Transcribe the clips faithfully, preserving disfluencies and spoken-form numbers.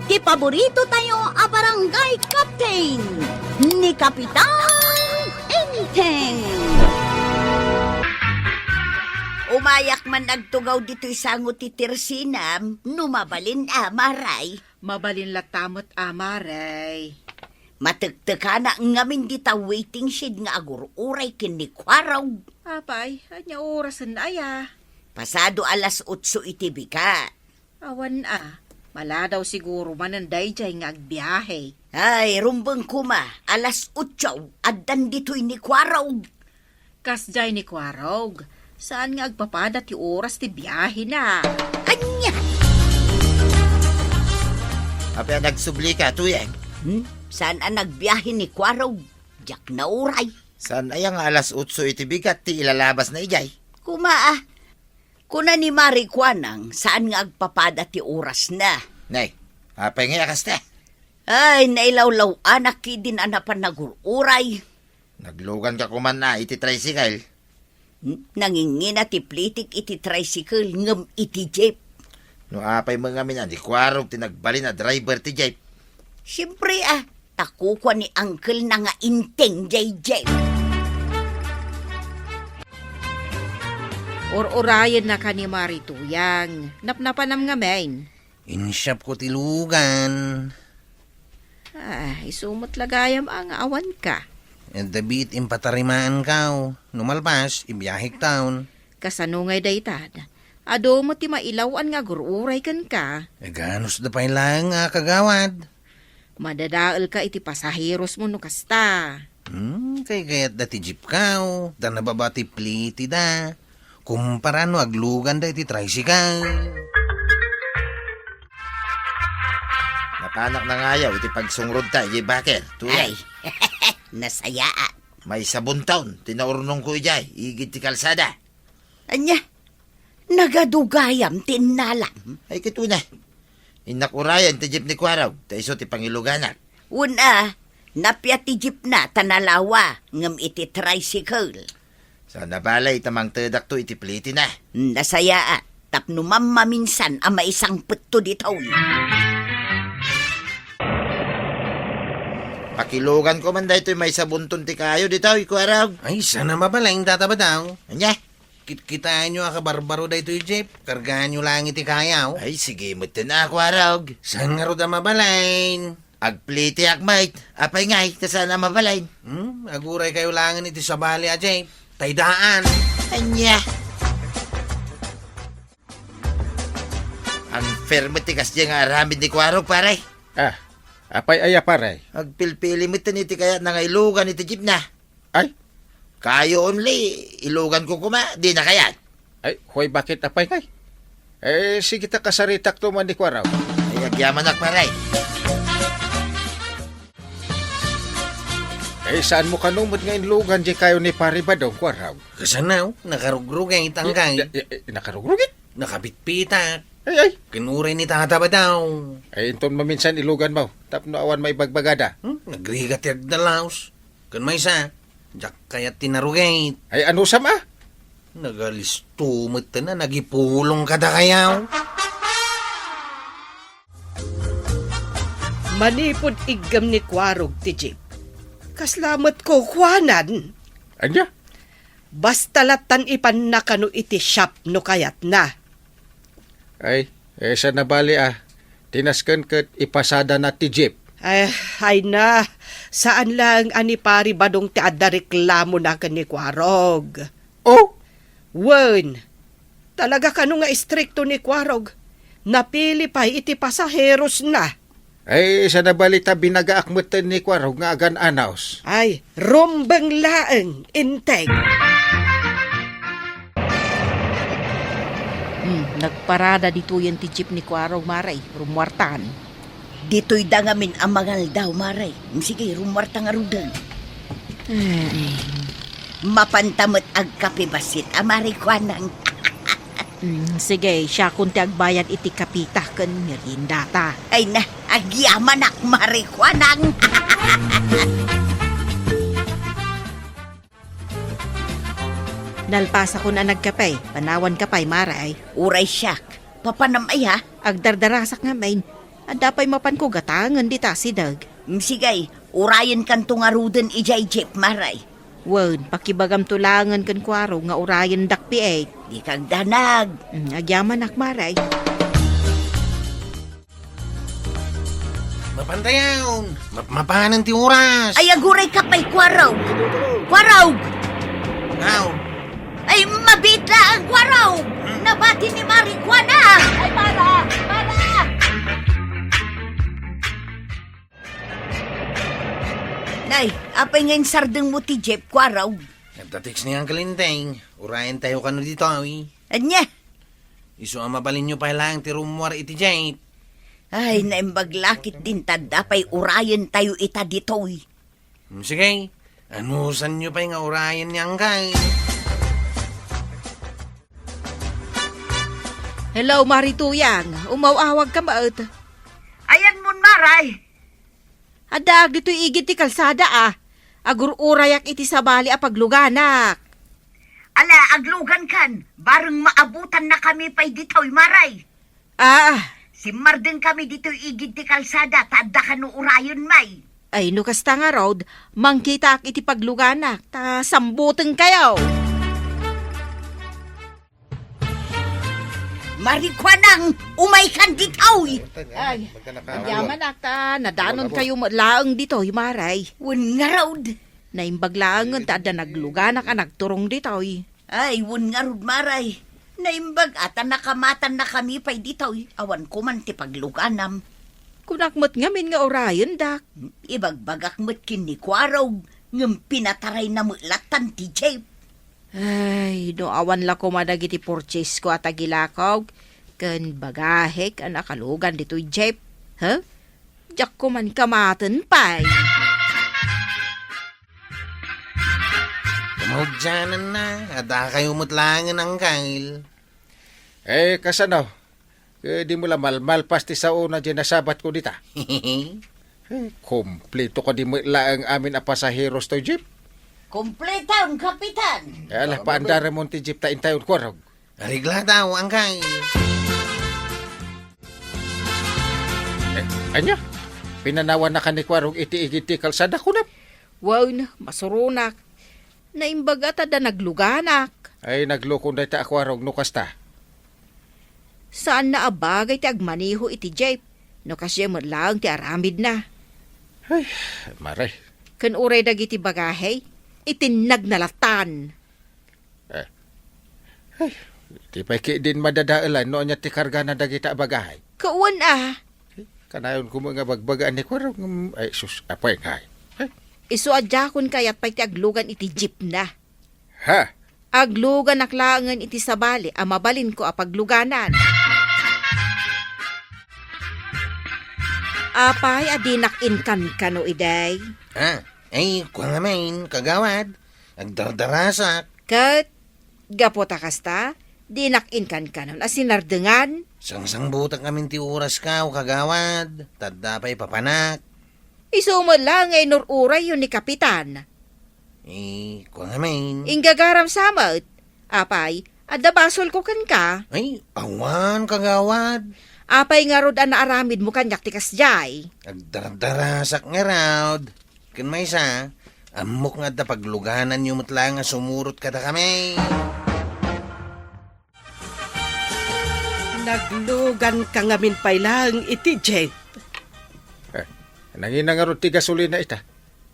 Ti paborito tayo a barangay captain, ni Kapitan Enteng. Umayak man agtugaw ditoy sango ti tersinam, no mabalin a, Maray. Mabalin latta met a, Maray. Matektekana ngamin dita waiting shed nga agur-uray ken ni Kuarog. Apay, ania orasen aya? Pasado alas otso iti bigat. Awan a, maladaw siguro manen daydiay nga agbiahe. Ay, rumbeng koma, alas otso, addan ditoy ni Kuarog. Kasdiay ni Kuarog, saan nga agpapada ti oras ti biahena. Ania? Apay a nagsublika, Tuyeng? Hmm? Saan a nagbiahe ni Kuarog? Diak nauray. Saan aya nga alas otso iti bigat ti ilalabasna idiay? Koma a, kuna ni Mari Kuanang, saan nga agpapada ti orasna. Nay, apay ngay a kasta? Ay, nailawlaw-anak ketdin a napan nagur-uray. Nagluganka koma a iti tricycle? Hmm? Nangingina ti plitek iti tricycle ngem iti jeep. No apay met ngamin a ni Kuarog ti nagbalin a driver ti jeep? Siempre a, ta kukua ni uncle-na nga Enteng diay jeep. Ur-urayennaka ni Mari Tuyang. Napnapanam ngamin. Insiapko ti lugan. Ah, isu met la gayam a nga awanka. Eh, David, impatarimaankaw. No malpas, ibiahektaon. Kasano ngay dayta? Adu met ti mailaw-an nga agur-uray kenka. Eh, ganusda pay laeng a kagawad. Madadaelka iti pasaherosmo no kasta. Hmm, kaykayatda ti jeepkaw, ta nababa ti plitida. Kumpara no agluganda iti tricycle. Napanak nangayaw iti pagsungrodta idiay baker, Tuyang. Ay, nasayaat. Maysa buntaon ti naurnongko idiay, igid ti kalsada. Ania? Nagadu gayam ti innalam? Ay, ket una. Innak urayen ti jeep ni Kuarog, ta isu ti pangiluganak. Wen a, napia ti jeepna ta nalawa, ngem iti tricycle. Saan a bale ta mangtedakto iti plitina. Nasayaat, tapno mammaminsan a maisangpetto ditoy. Pakiluganko man daytoy maysa bunton ti kayo ditoy, Kuarog. Ay, saan a mabalin, Tata Badaw. Ania? Kitkitaenyo a kabarbaro daytoy jeep, kargaanyo laeng iti kayaw. Ay, sige metten a, Kuarog. Saan ngarud a mabalin? Agplitiak met. Apay ngay, ta saan a mabalin? Hmm, aguraykayo laengen iti sabali a jeep. Taydaan. Ania? Unfair met ti kasdiay nga aramid ni Kuarog, pare. Ah, apay aya, pare? Agpilpili metten iti kayatna nga ilugan iti jeepna. Ay? Kayo only, iluganko koma, dina kayat. Ay, hoy, bakit apay ngay? Eh, sige ta kasaritakto man ni Kuarog. Ay, agyamanak, pare. Eh, saanmo kano met nga inlugan diay kayo ni Pari Badong, Kuarog? Kasano? Nakarugrugit, angkay. Ya, ya, ya, nakarugrugit? Nakabitbitak. Ay, ay. Ken uray ni Tata Badaw. Ay, inton maminsan iluganmo, tapno awan maibagbagada. Hmm? Nagrigat ti agdalaus. Ken maysa, diak kayat ti narugit. Ay, anusam a? Nagalisto metten a nagipulong kadakayo. Manipud iggem ni Kuarog ti jeep, kasla met kukuanan. Ania? Basta lattan ipanna kano iti shop no kayatna. Ay, eh, saan a bale a. Tinasken ket ipasadana ti jeep. Eh, ay na, saan laeng a ni Pari Badong ti adda reklamona ken ni Kuarog. Oh? Wen, talaga kano nga istrikto ni Kuarog. Napili pay iti pasaherosna. Ay, saan a bale ta binagaak metten ni Kuarog nga agan-anaos. Ay, rumbeng laeng, Enteng. Hmm, nagparada ditoyen ti jeep ni Kuarog, Maray. Rummuartan. Ditoy da ngamin a mangaldaw, Maray. Sige, rummuarta ngaruden. Ay. Mapanta met agkape bassit a, Maray Kuanang. Mm, sige, siakon ti agbayad iti kapita ken meriendata. Ay na, agyamanak, Maray Kuanang. Nalpasakon a nagkape, panawanka pay, Maray. Uray siak, papanam aya? Agdardarasak ngamin, Adda pay mapanko gatangen dita asideg. Mm, sige, urayenkanto ngaruden idiay jeep, Mare. Wen, pakibagamto laengen ken Kuarog nga urayendak piet. Dika agdanag. Mm, agyamanak, Mare. Mapantayon! Map-, mapanen ti oras! Ay, agurayka pay, Kuarog! Kuarog! Aw. Ay, mabiit laeng, Kuarog! Hmm? Nabati ni Mare Kuana! Ay, Mara! Mara! Nay, apay nga insardengmo ti jeep, Kuarog? Nagta-text ni Uncle Enteng. Urayentayo kano ditoy. Ania? Isu a mabalinyo pay laeng ti rummuar iti jeep. Ay, naimbag la ketdin ta adda pay urayentayo ita ditoy. Hmm, sige, anusanyo pay nga urayen ni Uncle. Hello, Mare Tuyang. Umaw-awagka met. Ayanmon, Mare. Addaak ditoy igid ti kalsada, a. Agur-urayak iti sabali a pagluganak. Ala, aglugankan, bareng maabutannakami pay ditoy, Mare. Ah. Simmardengkami ditoy igid ti kalsada, ta adda kano urayen, Mare. Ay, no kasta ngarud, mangkitaak iti pagluganak, ta sambutengkayo. Mare Kuanang, umaykan ditoy! Ay, agyamanak ta nadanonkayo met laeng ditoy, Mare. Wen ngarud. Naimbag laengen ta adda nagluganak a nagturong ditoy. Ay, wen ngarud, Mare. Naimbag a ta nakamatannakami pay ditoy. Awan koman ti pagluganam. Kunak met ngamin nga urayendak. Ibagbagak met ken ni Kuarog, ngem pinatarayna met lattan ti jeep. Ay, no awan la koma dagiti purchasesko a tagilakog ken bagahek a nakalugan ditoy jeep, ha? Diak koman kamaten pay. Kamaudiananna, addakayo met laengen, Uncle. Eh, kasano? Ket dimo la malmalpas ti saona diay nasabatko dita. Eh, kompleto kadi met laeng amin a pasaheros toy jeep? Kompleton, Kapitan! Eh, ala, paandaramon ti jeep ta intayon, Kuarog. Areglataw, Uncle. Eh, ania? Pinanawannaka ni Kuarog iti igid ti kalsada, kunam? Wen, masuronak. Naimbag a ta adda nagluganak. Ay, naglukon dayta a Kuarog no kasta. Saanna a bagay ti agmaneho iti jeep, no kasdiay met laeng ti aramidna. Ay, Mare. Ken uray dagiti bagahe, itinnagna lattan. Eh. Ay, di pay ketdin madadaelan no ania ti kargana dagita a bagahe. Kawan a. Kanayon koma nga bagbagaan ni Kuarog, ngem, ay, sus, apay nga, ay. Isu a diakon kayat pay ti aglugan iti jeepna. Ha? Agluganak laengen iti sabali a mabalinko a pagluganan. Apay a dinak inkankano, idi? Ha? Ay, kua ngamin, kagawad. Agdardarasak. Ket, gapu ta kasta, dinak inkankanon a sinardengan. Sangsangbutak ngamin ti orasko, kagawad. Ta adda pay papanak. Isu met la nga inur-urayyo ni Kapitan. Eh, kua ngamin. Inggagaram sa met. Apay, adda basolko kenka? Ay, awan, kagawad. Apay ngarud a naaramidmo kaniak ti kasdiay? Agdardarasak ngarud. Ken maysa, ammok nga adda paglugananyo met laeng a sumurot kadakami. Nagluganka ngamin pay laeng iti jeep. Eh, nangina ngarud ti gasolina ita?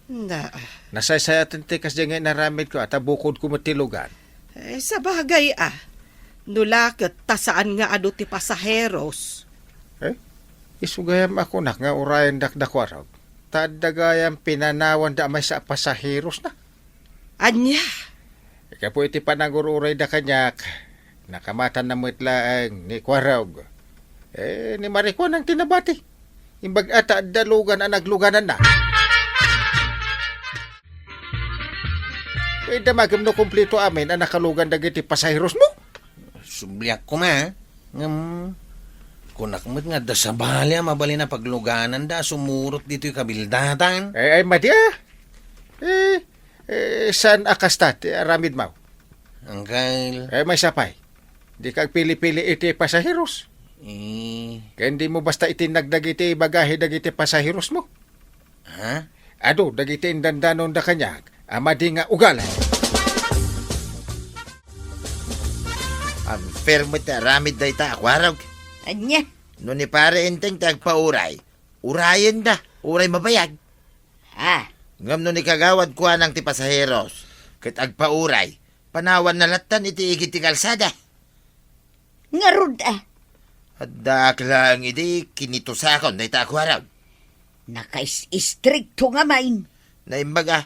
Na. Nasaysayaten ti kasdiay nga inaramidko, a ta bukodko met ti lugan. Eh, sabagay a. No la ket ta saan nga adu ti pasaheros. Eh, isu gayam a kunak nga urayendak da Kuarog. Ta adda gayam pinanawanda a maysa a pasaherosna. Ania? Gapu iti panangur-urayda kaniak, nakamatanna met laeng ni Kuarog. Eh, ni Mare Kuanang ti nabati. Imbag a ta adda lugan a naglugananna. Eh, damagem no kompleto amin a nakalugan dagiti pasaherosmo? Subliak koma, ngem kunak met nga adda sabali a mabalin a paglugananda a sumurot ditoy kabildatan. Ay, ay, madi a. Eh, eh, saan a kasta ti aramidmo? Uncle. Eh, maysa pay. Dika agpili-pili iti pasaheros. Eh. Ken dimo basta itinnag dagiti bagahe dagiti pasaherosmo? Ha? Adu dagiti indandanonda kaniak a madi nga ugali. Unfair met ti aramid dayta a kuarog. Ania? No ni Pare Enteng ti agpauray, urayenda, uray mabayag. Ah. Ngem no ni Kagawad Kuanang ti pasaheros ket agpauray, panawanna lattan iti igid ti kalsada. Ngarud, ah. Addaak laeng idi kinitusakon dayta a kuarog. Nakais-istrikto nga main. Naimbag a,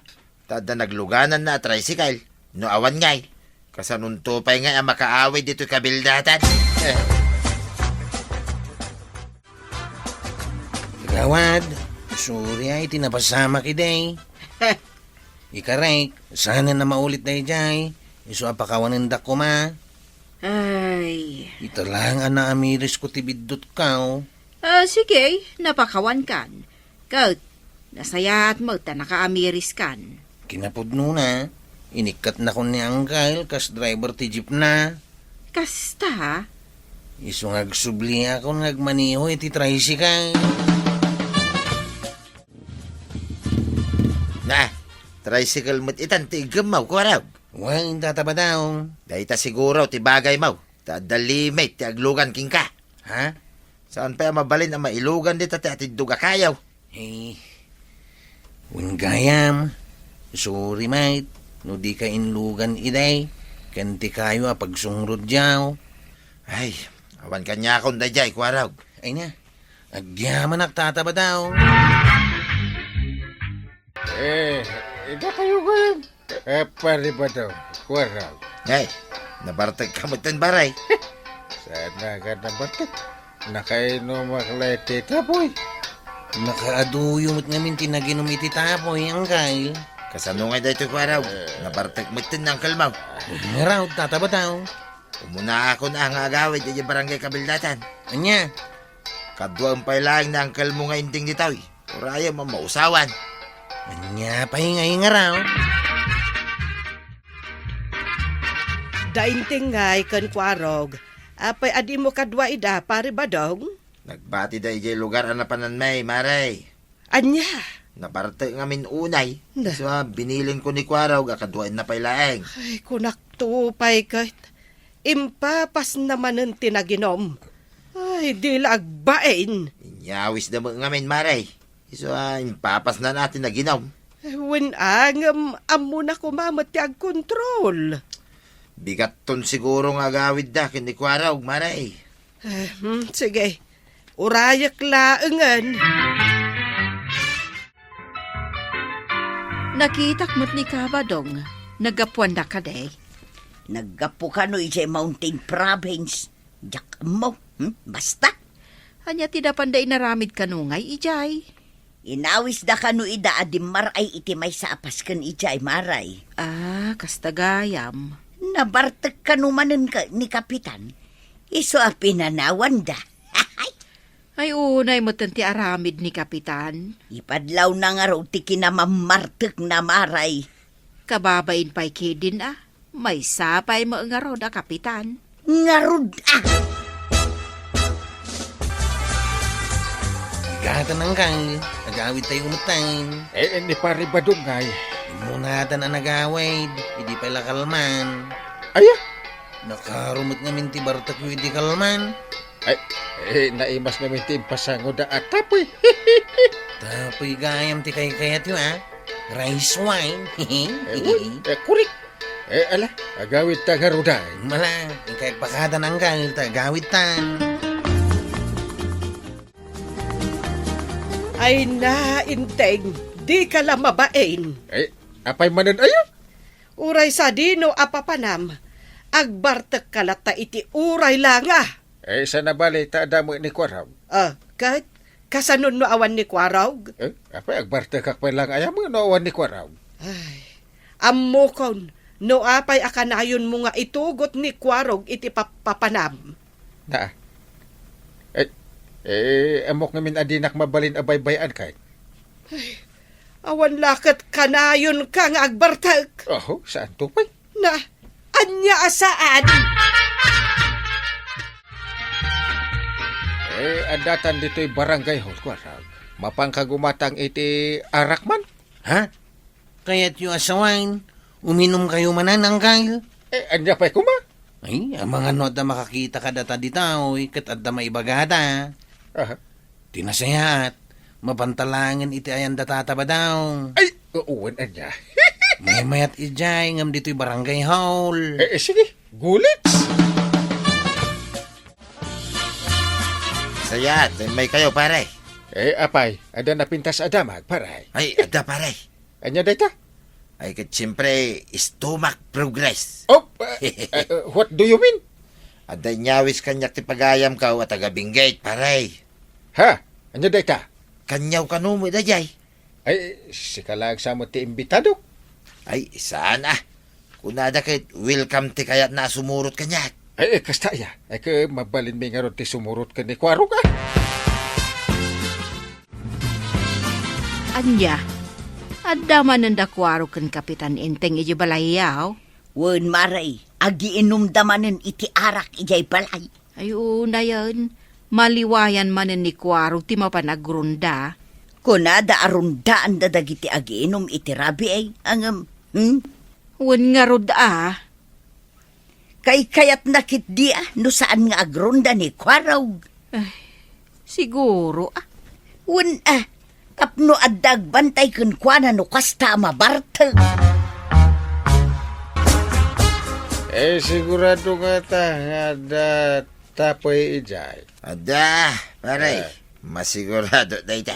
ta adda naglugananna a tricycle, no awan ngay. Kasanonto pay ngay a makaawid ditoy kabildatan? Eh. Kagawad, sorry ay, ti napasamak idi. Ikarek, saan a maulit daydiay, isu a pakawanendak koma. Ay. Ita laeng a naamirisko ti biddutko. Ah, sige, napakawankan. Ket, nasayaat met ta nakaamiriskan. Kinapudnona, inikkatnakon ni Angkel kas driver ti jeepna. Kasta? Isu nga agsubliakon nga agmaneho iti tricycle. Na, tricycle met itan ti iggemmo, kuarog. Wen, Tata Badong. Dayta siguro ti bagaymo, ta adda limit ti aglugan kenka. Ha? Saan pay a mabalin a mailugan dita ti atiddog a kayo? Eh, wen gayam, sorry met, no dika inlugan idi, ken ti kayo a pagsungrod diaw. Ay, awan kaniakon daydiay, kuarog. Ay na, agyamanak, Tata Badong. Eh, ida kayo ngayon. Eh, Pare Badong, kuarog. Ay, nabartek ka met ten, Pare. Saan nga ka nabartek? Nakainumak la iti tapoy. Nakaaduyo met ngamin ti naginum iti tapoy, Angkel. Kasano nga daytoy, kuarog? Eh. Nabartek met ten, Angkelmo. Ngaraw, Tata Badong. Umunaakon a nga agawid iti barangay kabildatan. Ania? Kaduaem pay laeng ni Angkelmo nga Enteng ditoy. Urayem a mausawan. Ania pay ngay ngaraw? Da Enteng ngay ken kuarog, apay a dimo kadua ida, Pare Badong? Nagbatida idiay lugar a napananmi, Mare. Ania? Nabartek ngamin unay. Na. So, ah, binilinko ni kuarog a kaduaenna pay laeng. Ay, kunakto pay ket. Impapasna manen ti naginum. Ay, di la agbain. Inyawisda met ngamin, Mare. Isu a impapasna na ti naginum. Eh, wen a, ngem ammona koma met ti agkontrol. Bigatton siguro nga agawidda ken ni kuarog, Mare. Eh, hmm, sige. Urayek laengen. Nakitak met ni Kabadong. Naggapuanda kadi? Naggapu kano idiay Mountain Province. Diak ammo, hmm? Basta. Ania ti napanda inaramid kano ngay idiay? Inawisda kano ida a dimmar-ay iti maysa a pasken idiay, Mare. Ah, kasta gayam. Nabartek kano manen ka ni Kapitan. Isu a pinanawanda. Ay, unay metten ti aramid ni Kapitan. Ipadlawna ngarud ti kinamammartekna, Mare. Kababain pay kedin a. Maysa pay met ngarud a kapitan. Ngarud a! Igatan, Angkel, agawidtayo metten. Eh, eh, ni Pare Badong ngay. Immunatan a nagawid, idi pay la kalman. Aya? Nakaro met ngamin ti bartekyo idi kalman. Ay, eh, naimas ngamin ti impasangoda a tapoy. Tapoy gayam ti kaykayatyo, a? Rice wine. Eh, wen, eh, kurik. Eh, ala, agawidta ngarud a. Mala, inkay agpakada, Angkel, ta agawidta. Ay na, Enteng, dika la mabain. Eh, apay manen aya? Uray sadino a papanam, agbartekka latta iti uray la nga. Eh, saan a bale ta adda met ni kuarog? Ah, ket kasano no awan ni kuarog? Eh, apay agbartekak pay la nga aya met no awan ni kuarog? Ay, ammokon no apay a kanayonmo nga itugot ni kuarog iti pap-, papanam. Na. Eh, eh, ammok ngamin a dinak mabalin a baybay-an ket. Ay, awan la ket kanayonka nga agbartek. Aho, saan to pay? Na, ania a saan? Eh, addatan ditoy barangay hall, kuarag. Mapanka gumatang iti arak man? Ha? Kayatyo a sawen, uminumkayo manen, Angkel? Eh, ania pay koma? Ay, amangan no adda makakita kadata ditoy, ket adda maibagada. Aha. Ti nasayaat, mapanta laengen iti ayan data a tabadaw. Ay, wen, ania. Maymayat idiay ngem ditoy barangay hall. Eh, eh, sige, gulit. Sayaat, maymaykayo, pare. Eh, apay, adda napintas a damag, pare? Ay, adda, pare. Ania dayta? Ay, ket siyempre, stomach progress. Oh, eh, eh, eh, what do you mean? Adda inyawis kaniak ti pagayamko a taga-Benguet, pare. Ha? Ania dayta? Kaniawka kano met daydiay? Ay, sika laeng sa met ti imbitado. Ay, saan a. Kunada ket welcome ti kayatna a sumurot kaniak. Ay, eh, kasta aya. Ay, ket mabalinmi ngarud ti sumurot ken ni Kuarog a. Ania? Adda manen da Kuarog ken Kapitan Enteng idiay balay, yaw? Wen, mare, agiinumda manen iti arak idiay balay. Ay, unayen, maliwayan manen ni Kuarog ti mapan agrunda. Kunada a rundaanda dagiti agiinum iti rabii, ngem, hmm? Wen ngarud a. Kaykayatna ketdi a no saan nga agrunda ni Kuarog. Ay, siguro a. Wen a, tapno adda agbantay kenkuana no kasta a mabartek. Eh, sigurado ngata nga adda tapoy idiay. Adda, pare. Eh. Masigurado dayta.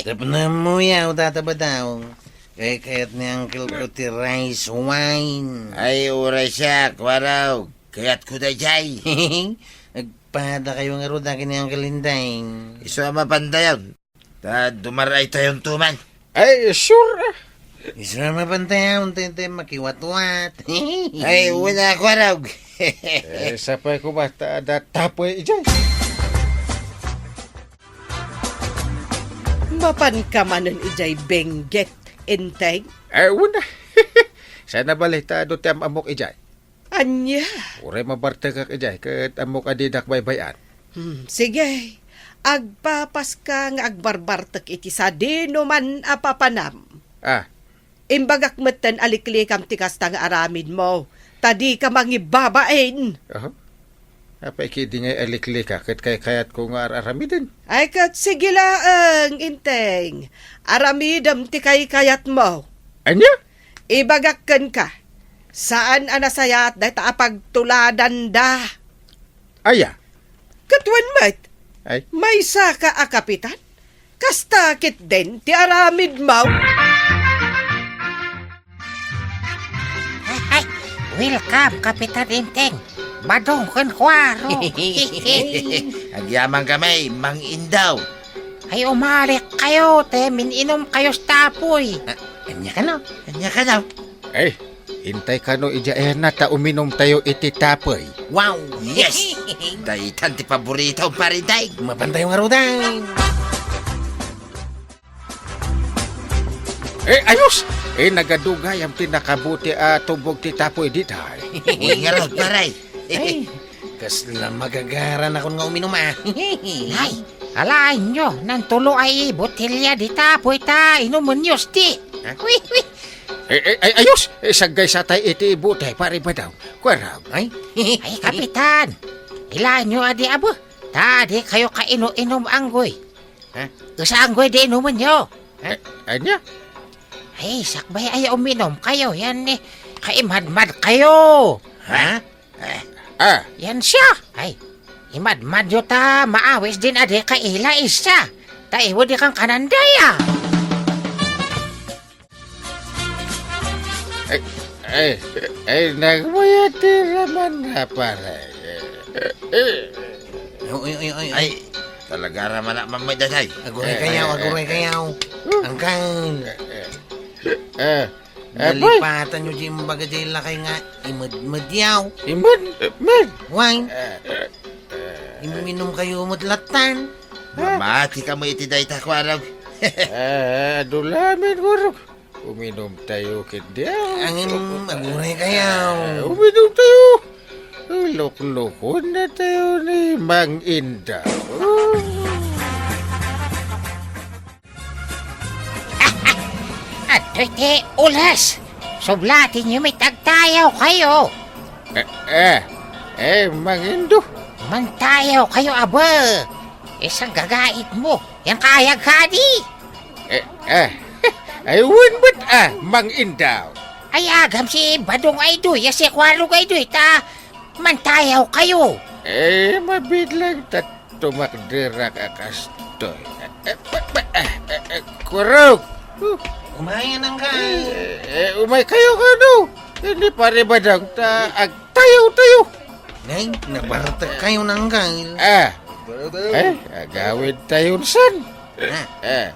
Tapno ammoyo, Tata Badaw. Kaykayat ni Uncle ko ti rice wine. Ay, uray siak, Kuarog. Kayatko daydiay. Agpadakayo ngarud ken ni Uncle Enteng. Isu a mapantayon. Ta dumaraytayonto man. Ay, sure a. Isu a mapantayon, tete makiwatwat. Ay, wen a, Kuarog. Eh, sapay koma ta adda tapoy idiay. Mapanka manen idiay Benguet, Enteng? Eh, wen a. Saan a bale ta adu ti am-ammok idiay? Ania? Uray mabartekak idiay, ket ammok a didak baybay-an. Hmm, sige. Agpapaska nga agbarbartek iti sadinoman a papanam. Ah. Imbagak metten a liklikam ti kasta nga aramidmo, ta dika mangibabain. Aha. Apay ketdi ngay a liklika ket kaykayatko nga ar-aramiden? Ay, ket sige laeng, Enteng. Aramidem ti kaykayatmo. Ania? Ibagak kenka, saan a nasayaat dayta a pagtuladanda. Aya? Ket wen met, ay, maysaka a kapitan? Kasta ketdin ti aramidmo? Ay, welcome, Kapitan Enteng. Badong ken Kuarog. Agyamankami, Mang Indaw. Ay, umalikkayo, ta min-inumkayo ti tapoy. Ah, ania kano? Ania kano? Eh, intay kano idiay ayanna ta uminumtayo iti tapoy. Wow, yes! Daytan ti paboritom, Pare Enteng. Mapantayo ngaruden. Eh, ayos! Eh, nagadugayam ti nakabuti a tubog ti tapoy diay. Uy, ngarud, pare. Ay, kasla magagaranakon nga uminum, a. Ay, alaenyo, nantulo a botelya ti tapoy ta inumenyo ti. Ha? Wi, wi. Eh, eh, ay, ayos! Eh, saggaysatay iti butay, Pare Badaw. Kuarog. Ay? Ay, Kapitan. Ilaenyo adi, abo. Ta dikayo kainu-inum, anggoy. Ha? Esa anggoy ti inumenyo. Ha? Eh, ania? Ay, sakbay aya uminumkayo, yan, eh, kaimadmadkayo. Ha? Eh. Ah. Yan siya. Ay, imadmadyo ta maawis din a di kaila isa. Ta iwu di kankanan daya. Ay, ay, ay, nagmayat ti raman na, pare. Eh, eh. Uy, uy, uy, uy. Ay, talaga raman na mamay, Daday. Aguray kayaw, eh, aguray eh, kayaw. Eh. Angkan. Eh, eh. Eh, eh, boy. Nalipatanyo di imbaga di lakay nga imedmed yaw. Imed-, med. Wine. Eh, eh, eh. Iminumkayo met lattan. Mamati kamo iti dayta, Kuarog. Eh, eh, adu lamin, Kuarog. Uminumtayo ketdi. Angem, aguray kayaw. Eh, uminumtayo. Luklukon na tayo ni Mang Inda. Adtoy ti ules! Sublatenyo met, agtayaw kayo! Eh, eh, eh, Mang Indo. Mangtayaw kayo, aba! Isang gagaitmo, yan kayag kadi! Eh, eh, ay, wen met, ah, Mang Indaw. Ay, agam si Badong ay doy, ya si Kwarog ay doy, ta mangtayaw kayo. Eh, mabiit lang ta tumakderak a kastoy. Eh, eh, eh, eh, eh, Kwarog! Huh. Umayen, Angkal. Eh, eh, umay kayo kano? Hindi pare Badong ta agtayaw tayo. Nay, nabartek kayo, Angkal. Ah. Eh, agawid tayo san? Ah. Eh.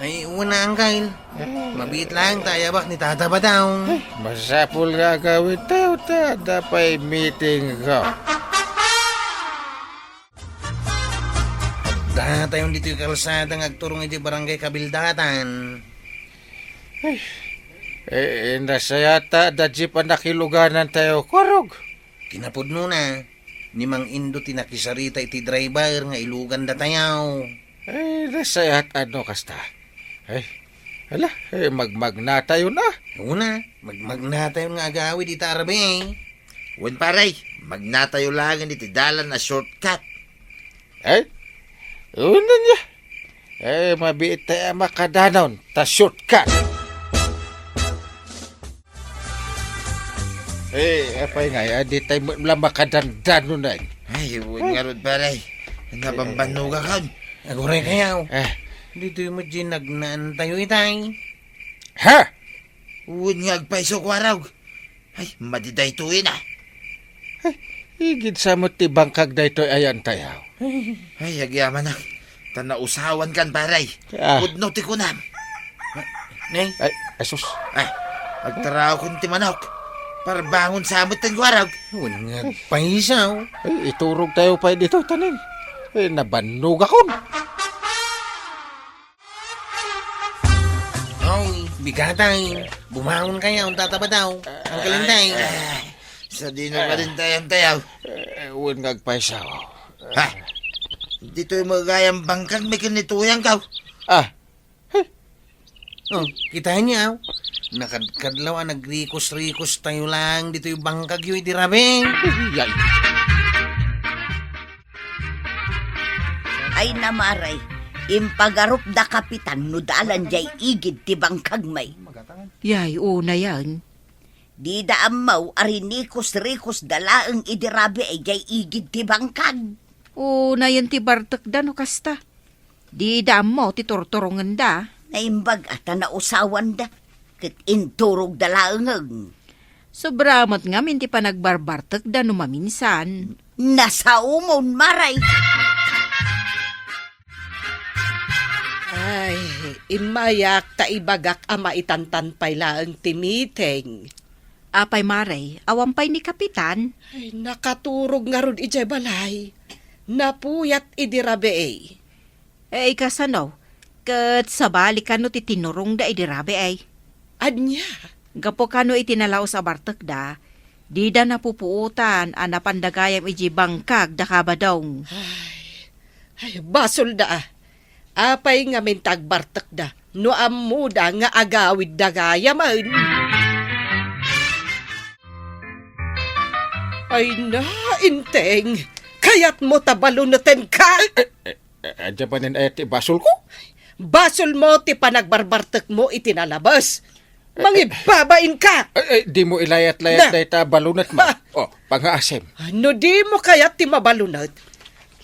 Ay, una, Angkal. Eh. Mabiit lang ta ayabak ni Tata Badong. Eh, masapul nga agawid tayo ta, adda pay meeting ko. Adda tayon ditoy kalsada nga agturong iti barangay Kabildatan. Ay, eh, eh, nasayat ta, adda jeep a nakiluganan tayo, Kwarog. Kinapudnona, ni Mang Indo ti nakisarita iti driver nga iluganda tayo. Eh, nasayat ano kasta. Ay, hala, eh, magmagna tayo na. Una, magmagna tayo nga agawid ita arabi, eh. Wen, pare, magnatayo laengen iti dalan a shortcut. Eh? Unan ya. Eh, mabiit tayo a makadanon ta shortcut. Eh, apay nga, eh, di tayo mo-, la makadandanon ay. Ay, wen ngarud, pare. Nabambannuga kan. Aguray kayaw. Eh. Ditoy mo dinagnaan tayo itay. Ha? Wen nga agpayso, Kwarog. Ay, madi daytoy na. Ay, igid sa met ti bangkag daytoy ayan tayaw. Ay, agyamanak. Ta nausawan kan, pare. Ah. Pudno ti kunam. Nay? Ay, asus. Ah, agtaraw kun ti manok. Parbangon sa met ten guarag. Wen nga agpaysaw. Ay, iturog tayo pay dito, tanin. Ay, nabannogakon. Hoy, bigatay. Bumangon kayo, ang tatabadaw. Ang kalintay. Ay, ay. Sa dino ka din tayang tayaw? Eh, wen nga agpaysaw. Ha? Ditoy magayang bangkag, may kinituyang ka. Ah. Oh, kita niya, oh. Nakadkadlaw a nagrikos-rikos tayo lang ditoy bangkag yu iti rabi. Yay. Ay, namaray, impagarup da kapitan no dalan jay igid ti bangkag may. Yay, una yan. Dida ammaw a rinikos-rikos da laeng idi rabii jay igid ti bangkag. Una yan ti bartekda no kasta. Dida ammaw ti turturongenda. Naimbag a ta nausawanda, ket inturogda laengen. Sobra met ngamin ti panagbarbartekda no maminsan. Nasaomon, maray. Ay, immayak ta ibagak a maitantan pay laeng ti meeting. Apay, maray, awan pay ni Kapitan? Ay, nakaturog ngarud idiay balay. Napuyat idi rabii. Eh, kasano? Ket sabali kano ti tinurongda idi rabii? Ania? Gapu kano iti nalaus a bartekda, dida napupuotan a napanda gayam idiay bangkag da Kabadong. Ay, ay, basolda a. Apay ngamin ta agbartekda no ammoda nga agawidda gayamen? Ay na, Inteng! Kayatmo ta balunetenka? Eh, eh, eh, eh, adda manen aya ti basolko? Basolmo ti panagbarbartekmo iti nalabes. Eh, eh. Mangibabainka! Eh, eh, dimo ilayat-layat dayta balunetmo. Ha! Oh, pangaasim. No dimo kayat ti mabalunet,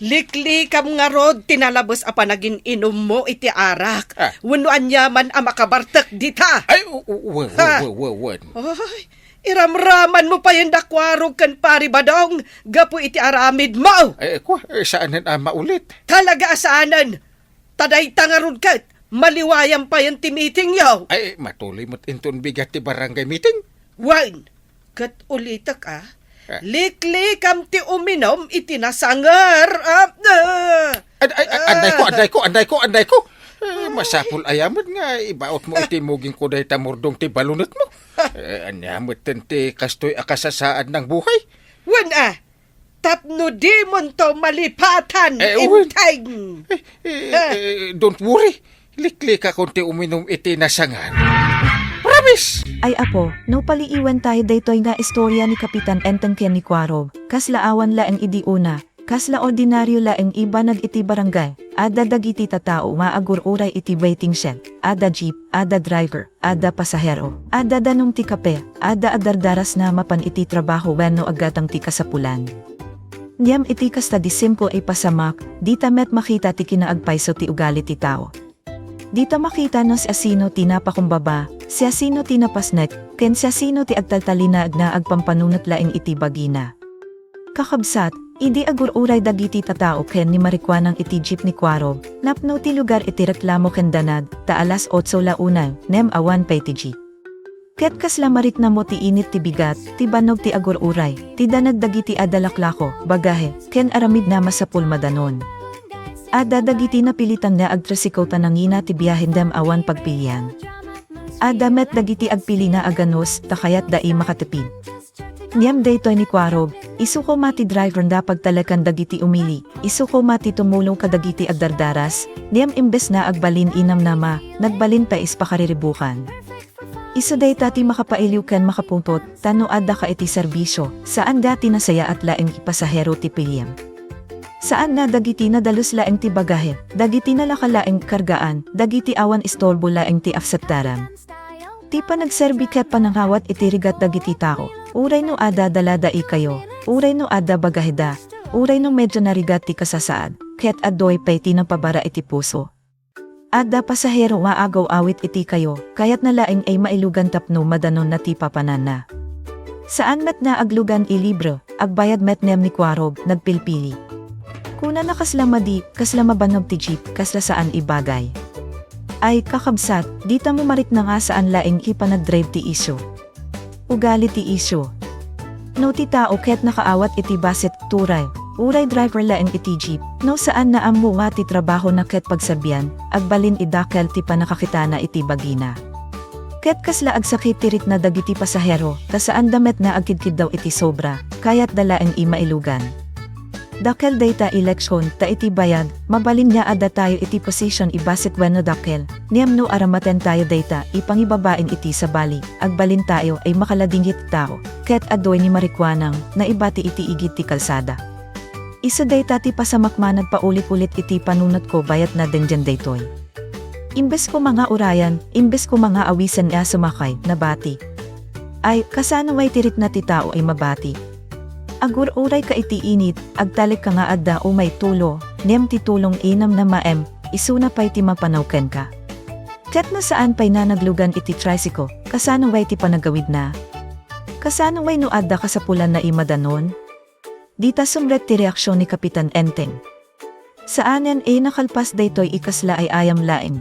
liklikam ngarud ti nalabes a panagin-inummo iti arak. Ah. Wenno aniaman a makabartek dita. Ay, u-, u-, wen, wen, wen, wen, wen. Ay, iramramanmo payen da Kuarog ken Pari Badong gapu iti aramidmo. Ay, kwa, eh, saanen a maulit. Talaga a saanen. Ta dayta ngarud ket, maliwayan payen ti meetingyo. Ay, matuloy met inton bigat ti barangay meeting. Wen, ket ulitek a, ah, liklikam ti uminum iti nasanger, ah, ah. Ad-, ay, ay, andayko, andayko, andayko, andayko. Eh, masapul aya met nga ibaotmo iti mugingko dayta murdong ti balunetmo. Eh, ania metten ti kastoy a kasasaad nang buhay? Wen a, Tapno dimonto malipatan, Eh, wen. Enteng. Eh, eh, Ah. eh, don't worry. Liklikakon ti uminum iti nasangan. Promise! Ay, apo, no paliiwantayo daytoy nga istorya ni Kapitan Enteng ken ni Kuarob, kasla awan laeng idi una, kasla ordinario laeng ibanag iti barangay, adda dagiti tattao nga agur-uray iti waiting shed, adda jeep, adda driver, adda pasahero, adda danum ti kape, adda agdardarasna mapan iti trabaho wenno aggatang ti kasapulan. Ngem iti kasta di simple a pasamak, dita met makita ti kinaagpayso ti ugali ti tao. Dita makita no siasino ti napakumbaba, siasino ti napasnek, ken siasino ti agtaltalinaed nga agpampanunot laeng iti bagina. Kakabsat, idi agur-uray dagiti tattao ken ni Marikuanang iti jeep ni Kuarob, napno ti lugar iti reklamo ken danag, ta alas otso la unay, ngem awan pay ti jeep. Ket kasla mariknamo ti init ti bigat, ti bannog ti agur-uray, ti danag dagiti adda laklako, bagahe, ken aramid nga masapul madanon. Adda dagiti napilitan nga agtricycle ta nangina ti biahe ngem awan pagpilian. Adda met dagiti agpili nga aganus ta kayatda a makatipid. Ngem daytoy ni Kuarob, isu koma ti driver nga pagtalek kadagiti umili, isu koma ti tumulong kadagiti agdardaras, ngem imbes nga agbalin a namnama, nagbalin pay a pakariribukan. Isu dayta ti makapailiw ken makapungtot, ta no addaka iti serbisio, saanda ti nasayaat laeng a pasahero ti piliem. Saan nga dagiti nadalus laeng ti bagahe, dagiti nalaka laeng kargaan, dagiti awan istorbo laeng ti akseptaran. Ti panagserbi ket panangawat iti rigat dagiti tao, uray no adda dalada ikayo, uray no adda bagaheda, uray no medyo narigat ti kasasaad, ket adda pay ti napabara iti puso. Adda pasahero nga agaw-awit iti kayo, kayatna laeng a mailugan tapno madanonna ti papananna. Saan met nga aglugan a libre, agbayad met ngem ni Kuarob, nagpilpili. Kunana kasla madi, kasla mabannog ti jeep, kasla saan a bagay. Ay, kakabsat, dita mo marikna nga saan laeng a panagdrive ti isu. Ugali ti isu. No ti tao ket nakaawat iti basit, turay, uray driver laeng iti jeep, no saan nga ammo nga ti trabahona ket pagsabian, agbalin a dakkel ti pannakakitana iti bagina. Ket kasla agsakit ti rikna dagiti pasahero, ta saanda met nga agkidkiddaw iti sobra, kayatda laeng a mailugan. Dakkel dayta a leksion, ta iti bayag, mabalin nga addatayo iti posisyon a basit wenno dakkel, ngem no aramatentayo dayta a pangibabain iti sabali, agbalintayo a makaladingit ti tao, ket adda ni Marikuanang, naibati iti igid ti kalsada. Isu dayta ti pasamak nga nagpaulit-ulit iti panunotko bayat nga denggen daytoy. Imbes koma nga urayan, imbes koma nga awisen nga sumakay, nabati. Ay, kasano ngay ti rikna ti tao a mabati? Agur-urayka iti init, agtalekka nga adda umay tulo, ngem ti tulong a namnamaem, isuna pay ti mapanaw kenka. Ket no saan pay nga naglugan iti tricycle, kasano ngay ti panagawidna? Kasano ngay no adda kasapulanna a madanon? Dita sumrek ti reaksion ni Kapitan Enteng. Saanen a nakalpas daytoy a kasla ay-ayam laeng.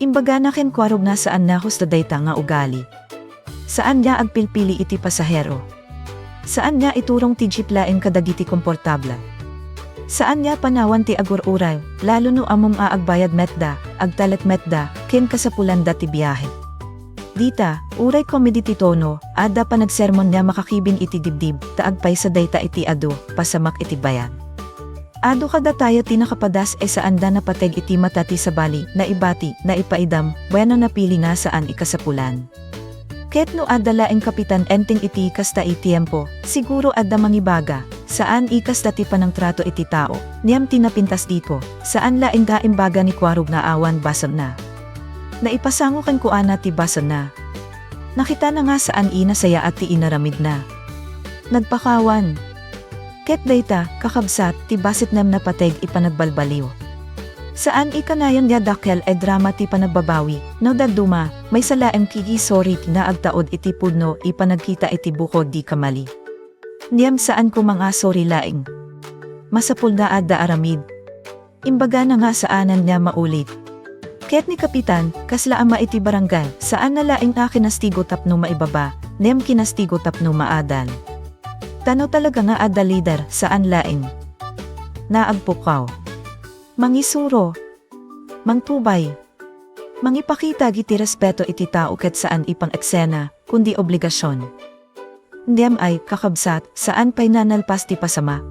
Imbagana ken Kuarob nga saan nga husto dayta nga ugali. Saan nga agpilpili iti pasahero. Saan nga iturong ti jeep laeng kadagiti komportabla. Saan nga panawan ti agur-uray, lalo no ammom nga agbayad metda, agtalek metda, ken kasapulanda ti biahe. Dita, uray komedi ti tono, adda panagsermon nga makakibin iti dibdib, ta agpaysa dayta iti adu, pasamak iti bayag. Adu kadatayo ti nakapadas a saanda napateg iti mata ti sabali, naibati, naipaidam, wenno napili nga saan a kasapulan. Ket no adda laeng Kapitan Enteng iti kasta a tiempo, siguro adda mangibaga, saan a kasta ti panangtrato iti tao, ngem ti napintas dito, saan laeng nga imbaga ni Kuarob nga awan basolna. Naipasango kenkuana ti basolna. Nakitana nga saan a nasayaat ti inaramidna. Nagpakawan. Ket dayta, kakabsat, ti basit ngem napateg a panagbalbaliw. Saan a kanayon nga dakkel a drama ti panagbabawi, no dadduma, maysa laeng kigi sorry nga agtaud iti pudno a panagkita iti bukod ti kamali. Ngem saan koma nga sorry laeng. Masapul nga adda aramid. Imbagana nga saanen nga maulit. Ket ni Kapitan, kasla ama iti barangay, saan nga laeng a kinastigo tapno maibaba, ngem kinastigo tapno maadal. Ta no talaga nga adda lider, saan laeng nga agpukaw. Mangisuro. Mangtubay. Mangipakita iti respeto iti tao ket saan a pang-eksena, kundi obligasion. Ngem ay, kakabsat, saan pay nga nalpas ti pasamak.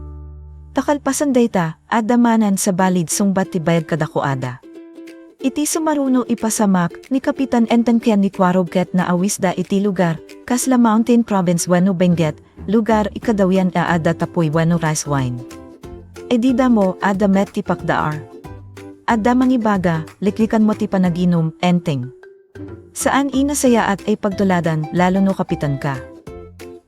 Ta kalpasan dayta, adda manen sa balin sungbat ti bayag kadakuada. Iti sumaruno ipasamak ni Kapitan Enteng ken ni Kuarob ket naawisda iti lugar, kasla mountain province wenno Benguet, lugar ikadawian a adda tapuy wenno rice wine. Idi damo, adda met ti pakdaar. Adda mangibaga, liklikanmo ti panaginum, Enteng. Saan a nasayaat a pagtuladan, lalo no kapitan ka.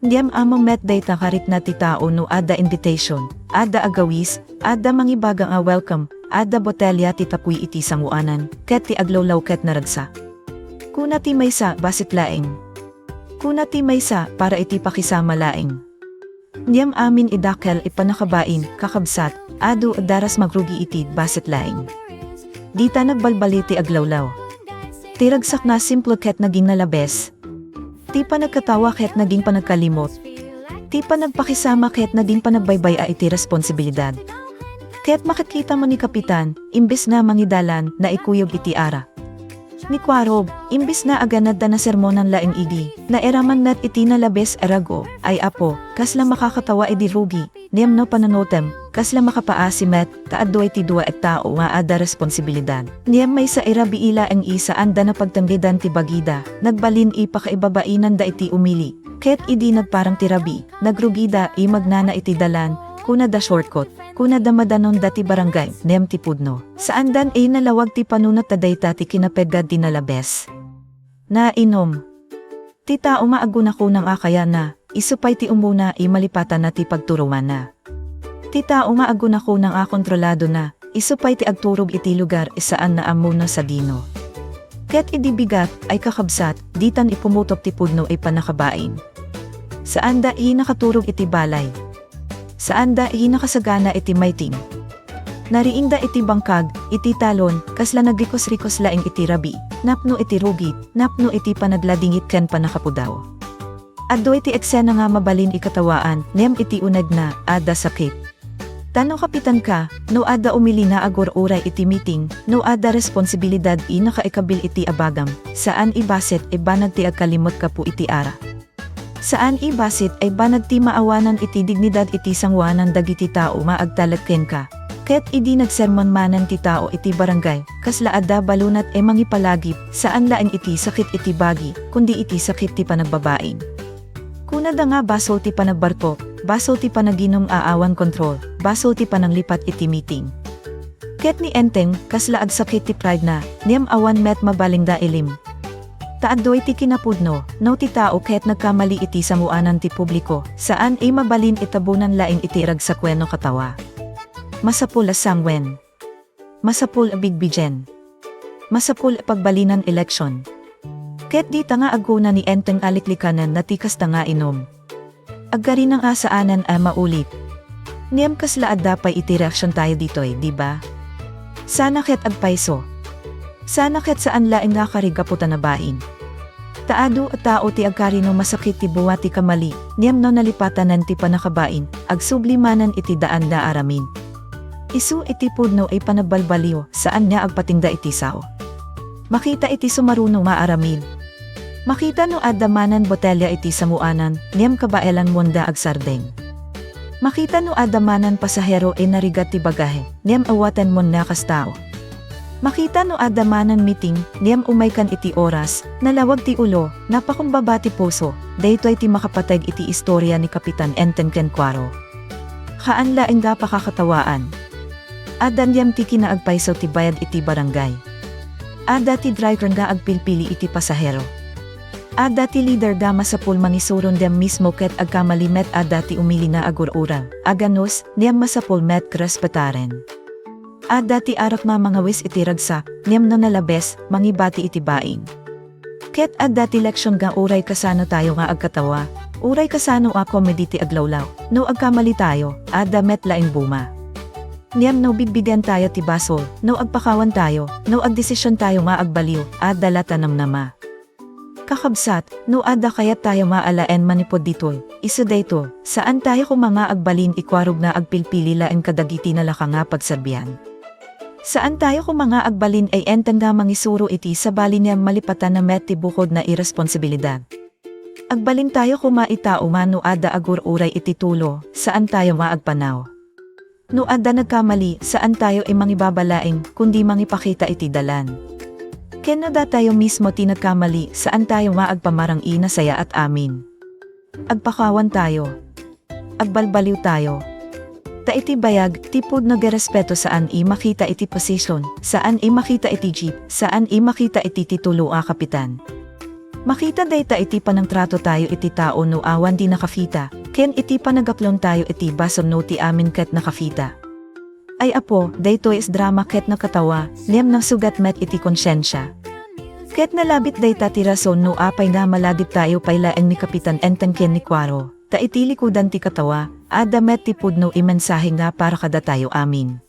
Ngem ammom met dayta nga rikna ti tao no adda invitation, adda agawis, adda mangibaga nga welcome, adda botelya ti tapuy iti sangoanan, ket ti aglawlaw ket naragsak. Kuna ti maysa, bassit laeng. Kuna ti maysa, para iti pakisama laeng. Ngem amin a dakkel a pannakabain, kakabsat, adu a daras mangrugi iti bassit laeng. Dita nagbalbaliw ti aglawlaw. Ti ragsak nga simple ket naging nalabes. Ti panagkatawa ket naging panagkalimot. Ti panagpakisama ket naging panagbaybay-a iti responsibilidad. Ket makitkitam ni Kapitan, imbes nga mangidalan, naikuyog iti ara ni Kuarob, imbes nga aganadda nga sermonan laeng idi, nairaman met iti nalabes a rago, ay Apo, kasla makakatawa idi rugi, ngem no panunotem, kasla makapaasi met, ta adda ti dua a tao nga adda responsibilidad. Ngem maysa a rabii laeng a saanda a pagtenggedan ti bagida, nagbalin a pakaibabainanda iti umili, ket idi nagparang ti rabii, nagrugida a magnana iti dalan, kunada shortcut, kunada madanonda ti barangay, ngem ti pudno. Saandan a nalawag ti panunot ta dayta ti kinapegad ti nalabes. Nainom. Ti tao nga agkunakuna nga kayatna, isu pay ti umuna a malipatanna ti pagturonganna. Ti tao nga agkunakuna nga kontroladona, isu pay ti agturog iti lugar a saan nga ammo no sadino. Ket idi bigat, ay kakabsat, ditan a pumutok ti pudno a pannakabain. Saanda a nakaturog iti balay. Saanda a nakasagana iti meeting. Nariingda iti bangkag, iti talon, kasla nagrikos-rikos laeng iti rabii, napno iti rugit, napno iti panagladingit ken pannakapudaw. Adda ti eksena nga mabalin a katawaan, ngem iti unegna, adda sakit. Ta no kapitan ka, no adda umili nga agur-uray iti meeting, no adda responsibilidad a nakaikabil iti abagam, saan a bassit a banag ti agkalimot gapu iti ara. Saan a bassit a banag ti maawanan iti dignidad iti sangoanan dagiti tao nga agtalek kenka. Ket idi nagsermon manen ti tao iti barangay, kasla adda balunat a mangipalagip, saan laeng iti sakit iti bagi, kundi iti sakit ti panagbabain. Kunada nga basol ti panagbartok, basol ti panaginum a awan kontrol, basol ti pananglipat iti meeting. Ket ni Enteng, kasla agsakit ti pride na, ngem awan met mabalin nga ilim. Ta adda ti kinapudno, no ti tao ket nagkamali iti sangoanan ti publiko, saan a mabalin a tabunan laeng iti ragsak wenno katawa. Masapul a sanguen. Masapul a bigbigien. Masapul a pagbalinan eleksyon. Ket dita nga agkuna ni Enteng a liklikanen na ti kasta nga inum. Agkarina nga saanen a maulit. Ngem kasla adda pay iti reaksiontayo ditoy, di ba? Sana ket agpayso. Sana ket saan laeng nga kari gapu ta nabain. Ta adu a tao ti agkari no masakit ti buwa ti kamali, ngem no nalipatanen ti pannakabain, agsubli manen iti daan nga aramid. Isu iti pudno a panagbalbaliw, saan nga agpatingga iti sao. Makita iti sumaruno nga aramid. Makita no adda manen botelya iti sangoanan, ngem kabaelanmon nga agsardeng. Makita no adda manen pasahero a narigat ti bagahe, ngem awatenmon nga kas tao. Makita no adda manen meeting, ngem umaykan iti oras, nalawag ti ulo, napakumbaba ti puso, daytoy ti makapateg iti istoria ni Kapitan Enteng ken Kuaro. Haan laeng nga pakakatawaan. Adda ngem ti kinaagpayso ti bayad iti barangay. Adda ti driver nga agpilpili iti pasahero. Adda ti leader nga masapul mangisuro ngem mismo ket agkamali met, adda ti umili nga agur-uray, aganus, ngem masapul met respetaren. Adda ti arak nga mangawis iti ragsak, ngem no nalabes, mangibati iti bain. Ket adda ti leksion nga uray kasano tayo nga agkatawa, uray kasano a komedi ti aglawlaw, no agkamali tayo, adda met laeng buma. Ngem no bigbigen tayo ti basol, no agpakawan tayo, no agdesision tayo nga agbaliw, adda latta namnama. Kakabsat, no adda kayat tayo nga alaen manipud ditoy, isu daytoy, saan tayo koma nga agbalin a kuarog nga agpilpili laeng kadagiti nalaka nga pagserbian. Saan tayo koma nga agbalin a Enteng nga mangisuro iti sabali ngem malipatan na met ti bukod nga iresponsibilidad. Agbalintayo koma ita a no adda agur-uray iti tulo, saantayo nga agpanaw. No adda nagkamali, saantayo a mangibabalaing, kundi mangipakita iti dalan. Ken no datayo mismo ti nagkamali, saantayo nga agpamarang-i nasayaat amin. Agpakawantayo. Agbalbaliwtayo. Ta iti bayag ti pudno nga respeto saan a makita iti posisyon, saan a makita iti jeep, saan a makita iti titulo a kapitan. Makita dayta iti panangtratotayo iti tao no awan ti nakakita, ken iti panagaklontayo iti basol no ti amin ket nakakita. Ay Apo, daytoy a drama ket nakatawa, ngem nasugat met iti konsiensia. Ket nalabit dayta ti rason no apay nga malagiptayo pay laeng ni Kapitan Enteng ken ni Cuaro, ta iti likudan ti katawa, adda met ti pudno a mensahe nga para kadatayo amin.